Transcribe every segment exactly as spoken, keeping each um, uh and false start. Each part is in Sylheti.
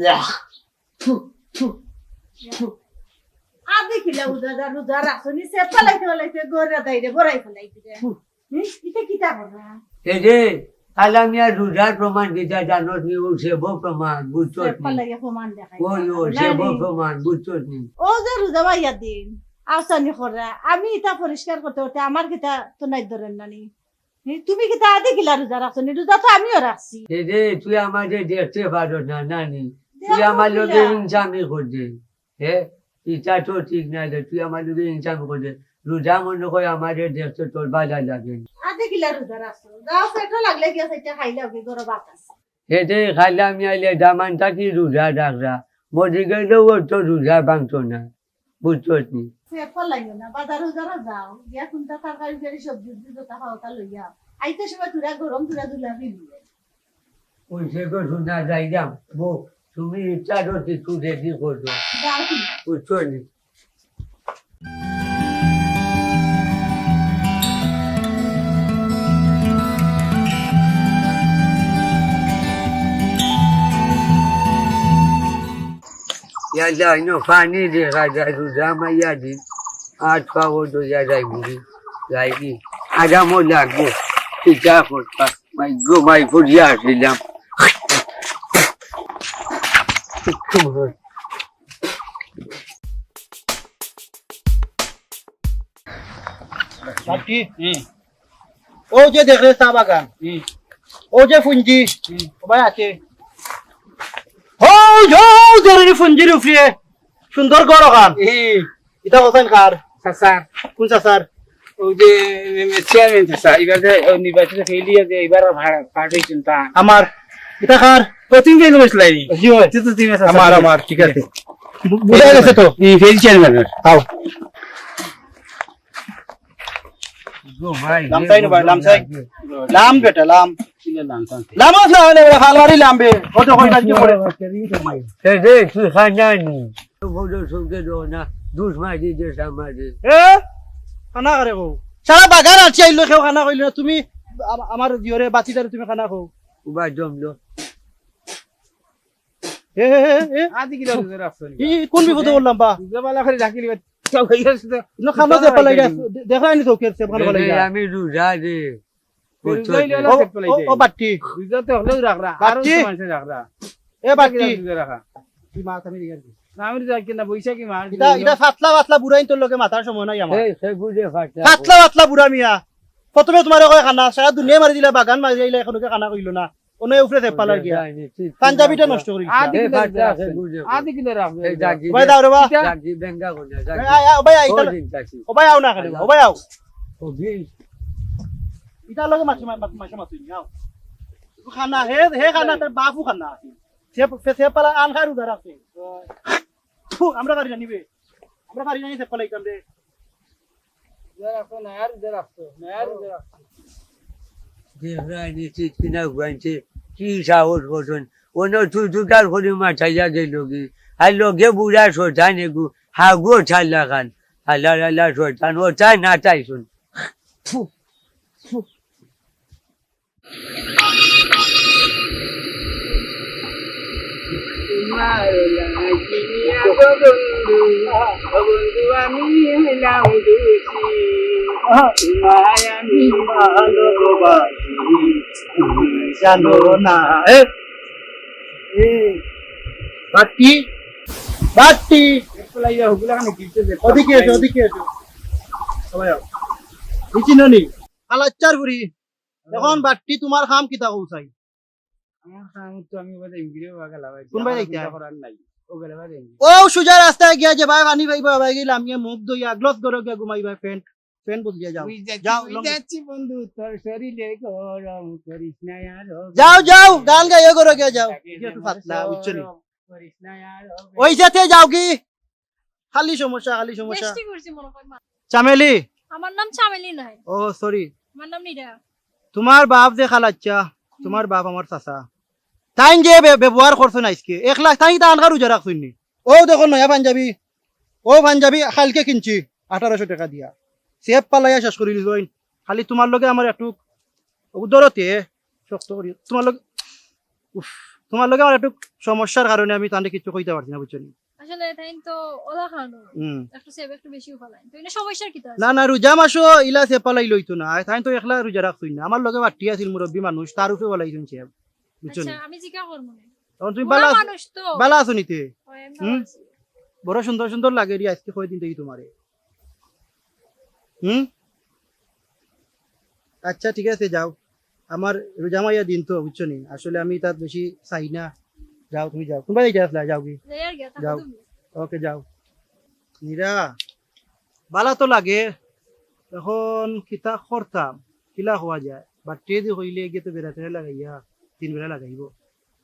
ইয়াহ। থু, থু, থু। আদি কিলা রোজা, রোজা রাখছো নি, সে ফালাইতে ফালাইতে গড়া দাইরে বড়াই ফালাইতে রে। থু। হুম? ইটা কিতা কররা? এ রে, কালা মিয়া রোজার প্রমাণ কিতা জানোস নি? ও সেব প্রমাণ, বুঝছস নি? সে ফালাইয়া প্রমাণ দেখাই। ওই, ও না সেব নি। প্রমাণ, বুঝছস নি? ও যে রোজা বাইয়া দিন, আসানি কররা। আমি ইটা পরিষ্কার করতে করতে আমার কিতা তো নাই ধরেন না নি। হে, তুমি কিতা আদি কিলা রোজা রাখছো নি? রোজা তো আমিও রাখছি। এ রে, তুই আমারে দেখতে পারস না, নানি। তুই দেখো আমার লগে কিলা। ইনসামি কররে। হে, ইটা তো ঠিক নায় রে, তুই আমার লগে ইনসামি কররে। রোজা মনে কয় আমারে দেখতে তোর ভালা লাগে না। আদি কিলা রোজা রাখছো? যাও, পেটো লাগলে গিয়া চাইরটা খাইলাও গি, গরম ভাত আছে। হে রে, কালা মিয়া লেডামান থাকি রোজা রাখরা। মরি গেলেও তো রোজা ভাঙতো না। বুঝছস নি? সে ফালাইও না, বাজারো যারা যাও, গিয়া কুনটা তরকারি উরকারি সবজি উবজি যেটা খাও তা লইয়া। আইতে সময় থুড়া গরম থুড়া ধুলা ফিরিয়ে। ওই সে তো শুনা যাইলাম, বউ, তুমি ইফতারও কিছু রেডি করো। যাও তুমি। বুঝছো নি? ইয়াল্লা, ইনো পানি দেখা যায়, রোজা মাইয়া দিন। আট পাও দইয়া যাই বুড়ি, যাই কি? আরামও লাগবো। কিতা করবা? মাই গো, মাই পড়িয়া আসিলাম। বাকি? হুম। ও যে দেখরে চা বাগান। হুম। ও যে ফুঞ্জি। হুম। ও ভাই আছে। ও, ও যে ফুঞ্জির উপরে। সুন্দর ঘর ওখান। হুম। ইটা হোসেন কার? চাচার। কোন চাচার? ওই যে, এ, এ, চেয়ারম্যান চাচা, এবার যে, ও, নির্বাচিত ফেল দিয়া যে, এবার আর ভাড়া, পার্টি চিন্তা। আমার। ইটা কার? ও, তুমি ফেল হয়েছিল এই? জি, হয়। তুই তো তুমি চাচা। আমার, আমার, ঠিক আছে। বু-, বুঝা গেছে তো? এই ফেল চেয়ারম্যান। আও। গো ভাই, লামসাই রে, না ভাই, লামসাই। লাম বেটা, লাম। কিলে লাম, লাম। লাম আছে না, হলে বেটা, ফালবাড়ি লাম বে। কত কই কাজ করে? এ রে, তুই খানা নি। তো বড় সঙ্গে দো না, দুষ মারি দে আমারে। এ? খানা করে কও। সারা বাগান আছে, আইলো কেউ খানা কইলো না। তুমি আম-, আমার দিওরে বাতিদারে তুমি খানা কও। উবা জমলো। এ, এ, এ, এ। আদি কিলা রোজা রাখছো নি? ই, কোন বিপদে পড়লাম বা? রোজা বালা করে রাখিলি বা। না, খানা যে পালাই গেছে। দে-, দেখলাই নি তো, কে সে ভালো পালাই গেছে। আমি রোজা রে। রোজা হইলে ও, না পেট পালাই ও, যায়। ও বাট্টি। রোজা তো হলেও রাখরা, আরো বাট্টি। তো মানুষে রাখরা। এ বাট্টি। রোজা রাখা। কি মাছ আমি দেখি আর কি। না, আমি রোজা রাখি না, বৈশাখী মাছ। এটা, এটা পাতলা পাতলা বুড়াইন তোর লগে মাতার সময় নাই আমার। এই, সে বুঝে পাতলা। পাতলা পাতলা বুড়া মিয়া। প্রথমে তোমারে কয় খানা, সারা দুনিয়া মারি দিলা, বাগান মারি দিলা, এখনো কে খানা কইলো না। অনে উপরে চেপালার গিয়া। পাঞ্জাবিটা নষ্ট করি দিছে। আদি কিলা রোজা রাখছো? আদি কিলা রাখছো? এই জাগি ভাই, দাও রে বা। জাগি বেঙ্গা করে, জাগি। আয়, আয়, ও ভাই, আয়, ও ইটা দিন চাচি। ও ভাই, আও না কেন? ও ভাই, আও। ও ভাই। ইটা লগে মাছ, মাছ, মাছ, মাছ, আও। খানা, হে, হে খানা, তার বাপও খানা আছে। সে, সে, চেপালা আন খায় রোজা রাখছে। থু, আমরা পারি না নিবে। আমরা পারি না নিতে পালাই কামড়ে। রোজা রাখছো, নয়া রোজা রাখছো, নয়া রোজা রাখছো। দেখরায় নি, ঠিক কিনা গুয়াইছে, কি সাহস করছইন? অনো তুই দুটার করে মাথাইয়া গেল কি? আর লগে বুড়া শয়তান এগু, হাগু ছাড়লা খান। আল্লাহ, আল্লাহ, শয়তান, ও চায় না চাইছইন। ফু, ফু। তোমার লাগিয়া গো বন্ধু, ও বন্ধু আমি হইলাম দোষী। তোমায় আমি ভালোবাসি, তুমি জানো না। এ, এ, বাট্টি, বাট্টি। ওদিকে এসো, ওদিকে এসো। সবাই আও। এই চিনো নি? কালাচ্চার বুড়ি। এখন বাট্টি তোমার কাম কিতা কও চাই? আমার কাম তো আমি ওবাদে এমবিরে ওবা গেলা ভাই। কোন ভাই আমার যাইতা? চিন্তা করার নাই। ও গেলে ভাই এমবি। ও সুজা রাস্তায় গিয়া যে ভাই পানি পাইবা, ভাই গেলাম গিয়া মুখ ধইয়া, গ্লোভস গরো গিয়া ঘুমাইবা, প্যান্ট, প্যান্ট বদলিয়া যাও। ওই যাচ্ছি, যাও, ওই লং- যাচ্ছি বন্ধু, তোর শরীরে গরম করিস না আর। যাও, যাও, গান গাইয়া গরো গিয়া যাও। লাগে গিয়া একটু না পাতলা, বুঝছো নি? শরম করিস না আর। ওই যাতে যাও কি? খালি সমস্যা, খালি সমস্যা। বেশি করছি মনে হয় মা। চামেলি? আমার নাম চামেলি নয়। ও, সরি। আমার নাম নীরা। তোমার বাপ যে খালাচ্চা, তোমার বাপ আমার চাচা। তাইন যে বে-, ব্যবহার করছইন আইজকে, এক লাখ তাইন তা আনকার উজা রাখছইন নি? ও দেখো নয়া পাঞ্জাবি, ও পাঞ্জাবি কালকে কিনছি আঠারোশো টাকা দিয়া। সেব পালাইয়া শেষ করি দিছইন। খালি তোমার লগে আমার একটু ও ধরতে শক্ত করি। তোমার লগে, উফ। তুমার লগে আমার একটু সমস্যার কারণে আমি তানরে কিচ্ছু কইতাম পারছি না, বুঝছো নি? আসলে তাইন তো অলা খানো। হুম। একটু সেব একটু বেশি ফালাইন। তো ইনো সমস্যার কিতা আছে? না, না, রোজা মাসো ইলা সেব ফালাইলে অইতো না। তাইন তো একলা রোজা রাখছইন না। আমার লগে বাট্টি আছিল, মুরব্বি মানুষ, তার উপরে ফালাইছইন সেব। বুঝছো নি? আচ্ছা, আমি জিকা করমু নে। তখন তুমি বুড়া বালা আছো, মানুষ তো। বালা আছো নি তে? অয়, আমি হুম? বালা আছি। বড় সুন্দর সুন্দর লাগে রে, আইজকে কয়দিন দেখি তুমারে। হুম? আচ্ছা, ঠিক আছে, যাও। আমার রোজা মাইয়া দিন তো, বুঝছো নি? আসলে আমি তাত বেশি চাই না। যাও, তুমি যাও। কুনবায় যাইতায় আছলায়? যাওগি। যাই আর গিয়া, থাকো যাও। তুমি। ওকে, যাও। নীরা, বালা তো লাগে। এখন কিতা করতাম? কিলা কওয়া যায়? বাট্টিয়ে দি কইলে গিয়া তো বেড়া টেড়া লাগাইয়া, তিন বেড়া লাগাইবো।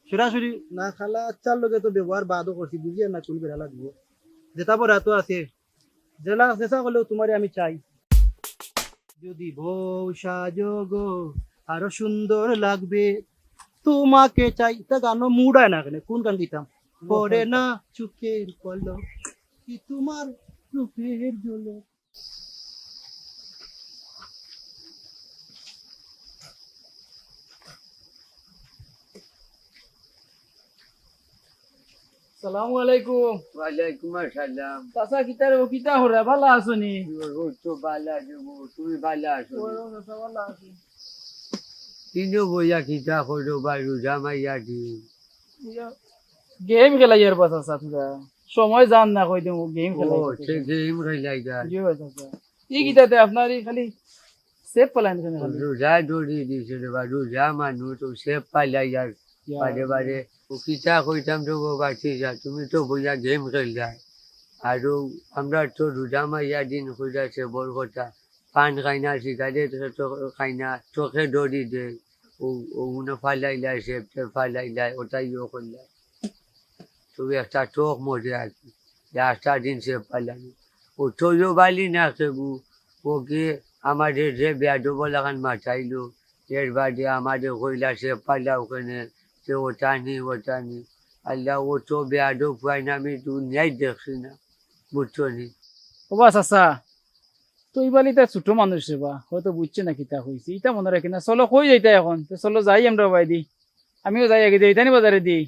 সরাসরি না খালা আচ্ছার লগে তো ব্যবহার বাদও করছি, বুঝিয়ার না কুন বেড়া লাগবো। যেতা বরাতো আছে, যেলা যেসা করলেও তুমারে আমি চাই। যদি বউ সাজো গো, আরো সুন্দর লাগবে তোমাকে চাই। ইতা গানর mood অয় না কেনে, কুন গান দিতাম? পড়ে না চোখের পলক, কি তোমার রূপের ঝলক। সালামু আলাইকুম। ওয়ালাইকুম আসসালাম। চাচা, কিতা রে, ও কিতা কররা? বালা আছো নি? ও তো বালা আছি গো, তুমি বালা আছো নি? ও চাচা, বালা আছি। কিনো বইয়া কিতা করো বা, রোজা মাইয়া দি? ইয়া, game খেলাইয়ার বা চাচা, থুড়া সময় যার না, কই দিমু, game ও, খেলাই। সে game খেলাই যার। জি ভাই চাচা। ই কিতাতে আপনার ই খালি সেব ফালাইন কেনে খালি? রোজা ধরি দিছে রে বা, রোজা মানুষ তো সেব ফালাই আর ইয়া বারে বারে। ও কিতা কইতাম তো গো বাচ্চি যা, তুমি তো বইয়া game খেলরায়। আর ও আমরা তো রোজা মাইয়া দিন কইরা সেবর কথা। পান খাই না, সিগারেট তো খাই না, চোখে ধরি দে। ও, ও উনো ফালাইলাই, সেব টেব ফালাইলাই, ওটাই ইয়ে করলাই। তবে একটা চোখ মরে আর কি, যে আটটা দিন সেব ফালানি। ও তৈও বালি না সেবু, ওকে আমারে যে বেয়াদব লাখান মাতাইলো, এর বাদে আমারে কইলা সেব ফালাও কেনে, সে ওটা নি, ওটা নি। আল্লাহ, ও তো বেয়াদব পুয়াইন আমি দুনিয়ায় দেখছি না, বুঝছো নি? ও বা চাচা, তো ইবালি তার ছোট মানুষ রে বা, হয়তো বুঝছে না কিতা কইছি। ইতা মনে রাখি না। চলো, কই যাইতা এখন? তো চলো যাই আমরা বায়দি। আমিও যাই আগে, যাইতা নি বাজারেদি?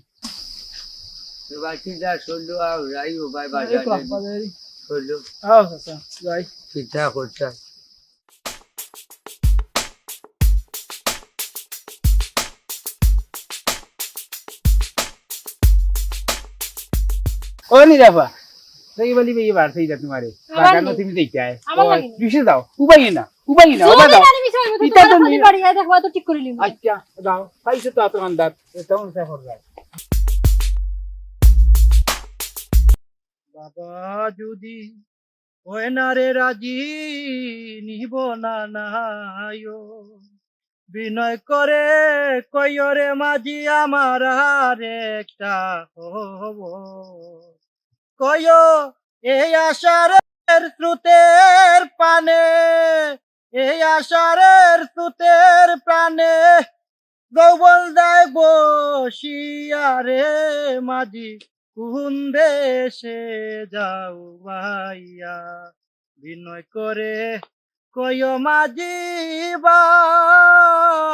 তো বাকি যা চললো, আও যাই ও ভাই এই তো বাজারে। বাজারে। চললো। আও চাচা, যাই। কিতা করতা? ও নীরা বা, দেখি বলি বেয়ে বার সেই যা তোমারে। আমার বাগানো নেই। তুমি দেখতে আয়। আমার ও, লাগে নেই। পিছে যাও, উবাই না, উবাই না, জোরে উবা যাও। জানি মিছা হইবো, তো ইটা তোমার তো খালি নেই। বাড়ি আয়, দেখবা তো ঠিক করে নিবো। আচ্ছা, যাও, পাইছো তো আত আন্দাজ, এটা কোন সফর যায়? বাবা যদি হয় না রে রাজি, নিব না নাইও। বিনয় করে কইও রে মাঝি আমার আর একটা খবর। কইও এই আষাঢ়ের স্রোতের পানে, এই আষাঢ়ের স্রোতের প্রাণে যৌবন যায় বসিয়া রে মাঝি, কোন দেশে যাও বাইয়া? বিনয় করে কইও মাঝি ভাই,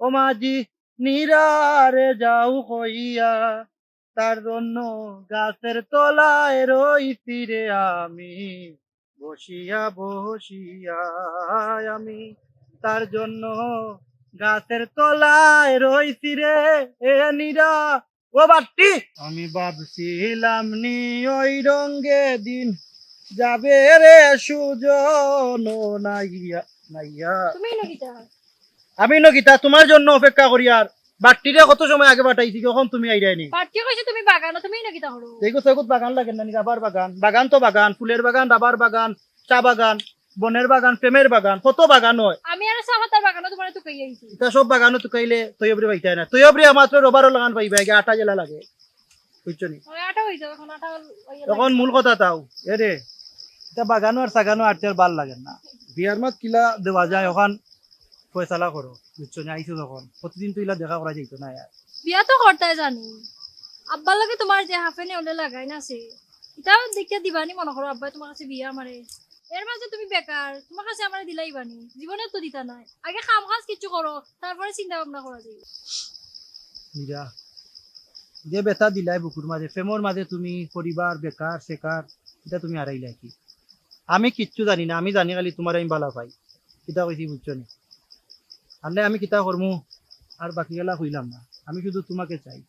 ও মাঝি নিরারে যাও কইয়া, তার জন্য গাছের তলায় রইছি রে আমি, বসিয়া বসিয়া আমি তার জন্য গাছের তলায় রইছি রে। এ নিরা ও বাট্টি, আমি ভাবছিলাম নি ওই রঙে দিন যাবে রে সুজন নাইয়া, নাইয়া। তুমি নকিতা? আমি নকিতা, তোমার জন্য অপেক্ষা করি আর বাট্টিরে কত সময় আগে পাঠাইছি, কখন তুমি আইরায় নি? বাট্টি কইছে তুমি বাগানো, তুমি নকিতা করো? দেখো, সেগুত বাগান লাগে না নি, রাবার বাগান, বাগান তো বাগান, ফুলের বাগান, রাবার বাগান, চা বাগান, বনের বাগান, প্রেমের বাগান, কত বাগান হয়। আমি আর চা পাতার বাগানো তোমার তুকাই আইছি। এটা সব বাগানো তুকাইলে তৈয়বরে পাইতায় না। তৈয়বরে একমাত্র রবারর লাগান পাইবা, আগে আটা জেলা লাগে। বুঝছো নি? ওই আটা হই যাবে, এখন আটা ওই এখন মূল কথা তাও, এ রে, এটা বাগানো আর সাগানো আর তেল ভালা লাগে না। বিয়ার মাত কিলা দেওয়া যায়, ওখান ফয়সালা করো, বুঝছো নি? আইছো যখন, প্রতিদিন তো ইলা দেখা করা যাইতো না আর। বিয়া তো করতায় জানি, আব্বার লগে তোমার যে হাফেনে ওলে লাগাই না সে, ইটাও দেখিয়া দিবানি মনে করো আব্বায় তোমার কাছে বিয়া আমারে। এর মাঝে তুমি বেকার, তোমার কাছে আমারে দিলাইবানি, জীবনে তো দিতা নায়। আগে কাম কাজ কিছু করো, তারপরে চিন্তা ভাবনা করা যাইবো। মীরা, যে ব্যথা দিলায় বুকুর মাঝে, প্রেমর মাঝে তুমি পরিবার, বেকার, সেকার, ইটা তুমি হারাইলায় কি? আমি কিচ্ছু জানি না, আমি জানি খালি তুমারে আমি বালা পাই। কিতা কইছি বুঝছো নি? আনলে আমি কিতা করমু, আর বাকি গেলা কইলাম না, আমি শুধু তুমাকে চাই।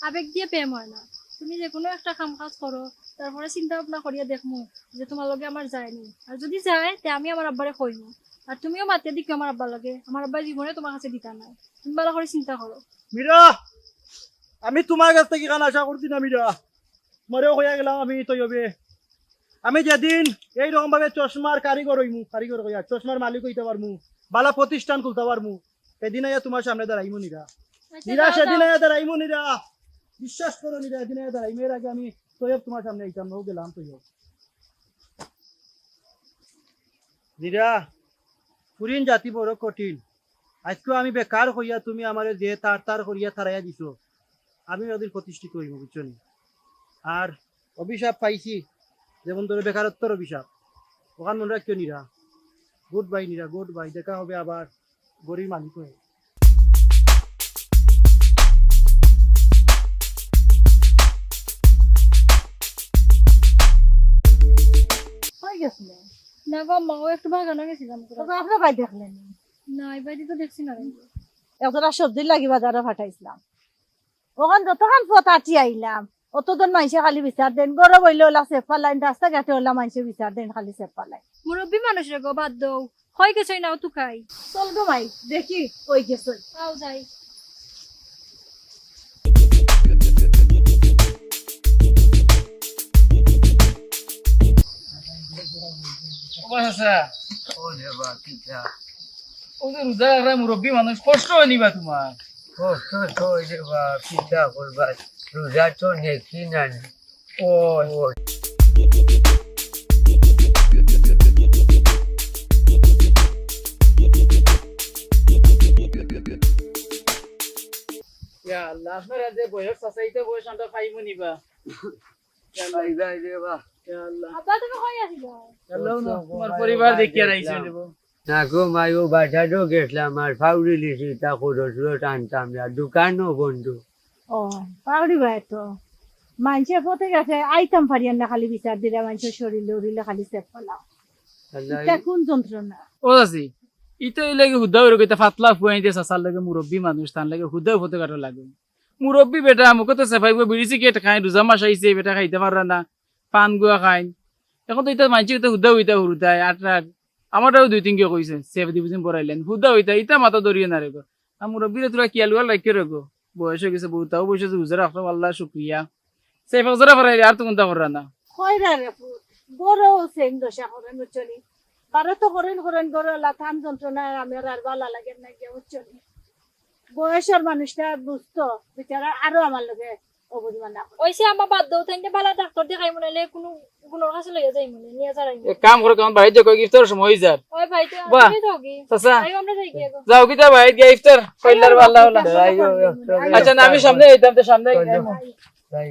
আবেগ দিয়া প্রেম অয় না, তুমি যেকুনু একটা কাম কাজ করো, তারপরে চিন্তা ভাবনা করিয়া দেখমু যে তুমার লগে আমার যায়নি, আর যুদি যায় তে আমি আমার আব্বারে কইমু, আর তুমিও মাতিয়া দেখিও আমার আব্বার লগে, আমার আব্বায় জীবনে তুমার কাছে দিতা নায়। তুমি বালা করি চিন্তা করো। মীরা, আমি তুমার কাছ থাকি ইখান আশা করছি না মীরা, তুমারেও কইয়া গেলাম আমি তৈয়বে। আমি যেদিন এই রকম ভাবে চশমার কারিগর অইমু, কারিগর কইয়া চশমার মালিক অইতা পারমু, বালা প্রতিষ্ঠান খুলতা পারমু, সেদিন আইয়া তুমার সামনে দাঁড়াইমু নীরা। আচ্ছা, নীরা, যাও, সেদিন যাও। আইয়া দাঁড়াইমু নীরা। বিশ্বাস করো নীরা, এদিন আইয়া দাঁড়াইমু। এর আগে আমি তৈয়ব তুমার সামনে আইতাম না, অউ গেলাম তৈয়ব। নীরা, ফুরিন জাতি বড় কঠিন। আইজকু আমি বেকার কইয়া তুমি আমারে যে তার তার করিয়া তাড়াইয়া দিছো, আমি অদিন প্রতিষ্ঠিত অইমু, বুঝছো নি? আর অভিশাপ পাইছি, যেমন ধরো বেকারত্বর অভিশাপ, অখান মনে রাখিও Nira. Goodbye Nira, goodbye, দেখা হবে আবার গরিব মালিক হয়ে। কই গেছিলে? না গো আম্মা, অউ একটু বাগানো গেছিলাম। তো আপনার ভাই দেখলেন? না, এই বাড়ি তো দেখছি না। একজোড়া সবজি লাগি বাজারো পাঠাইছিলাম, অখান যতখান পথ আটি আইলাম, অতজন মানষে খালি বিচার দেইন, ঘরো বইলে অলা ছেপ ফালাইন, রাস্তাঘাটে অলা মানষে বিচার দেইন, খালি ছেপ ফালাইন। মুরব্বি মানুষ রে গো, বাদ দেও। কই গেছইন না অউ তো খাই। চল গো মাই, দেখি কই গেছইন। আও যাই। ও বা চাচা। ও রে বা, কিতা? অউ যে রোজা রাখরা মুরব্বি মানুষ, কষ্ট অয়নি বা তুমার? কষ্ট তো অয় রে বা, কিতা করবা? রোজা তো নেকি না নি। ও। ও। ইয়া আল্লাহ, আপনারা যে বয়স চাচা, ইতা বয়স আমরা পাইমু নি বা? ভাই, ভাই রে বা। ইয়া আল্লাহ। আব্বা, তুমি কই আছিলা? আল্লাহ না, তোমার পরিবার দেখিয়া আইছি রে বা। না গো মাই, অউ বাজারো গেছলাম, আর পাউরিলিছি, তা খরচ উরচ আনতাম না, দোকানও বন্ধ। ও, পাউরি ভাই তো। মানষে পথে ঘাটে আইতাম পারিয়ার না, খালি বিচার দিরা, মানষর শরীরে উরিলে খালি ছেপ ফালাও। আল্লাহ। ইটা কুন যন্ত্রণা? ও চাচি, ইতা অউ লাগি হুদা অউ রকম, ইতা পাতলা ফুয়াইন দিয়া চাচার লগে মুরব্বি মানুষ, তান লগে হুদা পথে ঘাটো লাগে। মুরব্বি বেটা, মুখো তো ছেপ ফালাইবো, বিড়ি সিগারেট খাইন, রোজা মাস আইছে, বেটা খাইতা পাররা না, পান গুয়া খাইন। অখন তো ইতা মানষে ইতা হুদা অইতা হুরুতায়, আট আট। আমারটাও দুই তিনগে কইছে, ছেপ দি বুঝিন বড়াইলাইন, হুদা অইতা, ইতা মাথা ধরিও না রে গো। আর মুরব্বিরে থুড়া খিয়াল উয়াল রাখিও রে গো। বয়স অইগেছে, বউতাও বয়স অইছে, বুঝে রাখো, আল্লার শুকরিয়া। ছেপ এক জোড়া ফালাইলে আর তো কুন্তা কররা না। কইরা রে পুত, ঘরো same দশা করইন, বুঝছো নি? বারো তো করইন, করইন, ঘরো লাথান যন্ত্রণায় আমার আর বালা লাগের না গিয়া, বুঝছো নি? বয়সর মানুষটা বুঝতো, বেচারা আরো আমার লগে অবুঝ মানা করে। অইছে আম্মা, বাদ দেও, তাইন বালা ডাক্তর দেখাইমু, নাইলে কুনু গুনর কাছে লইয়া যাইমু, নিয়া যাইমু। এক কাম করো, কেমন বাড়িত যাও, ইফতারর সময় অই যার। ওই ভাই, তো বাহ। তুমি যাও কি? চাচা। আইও, আমরা যাই গিয়া গো। যাও কিতা বাড়িত গিয়া ইফতার কইলার বালা অলা। আইও, আইও, আইও। আচ্ছা, না, আমি সামনে যাইতাম, তো সামনে যাইতাম। যাই।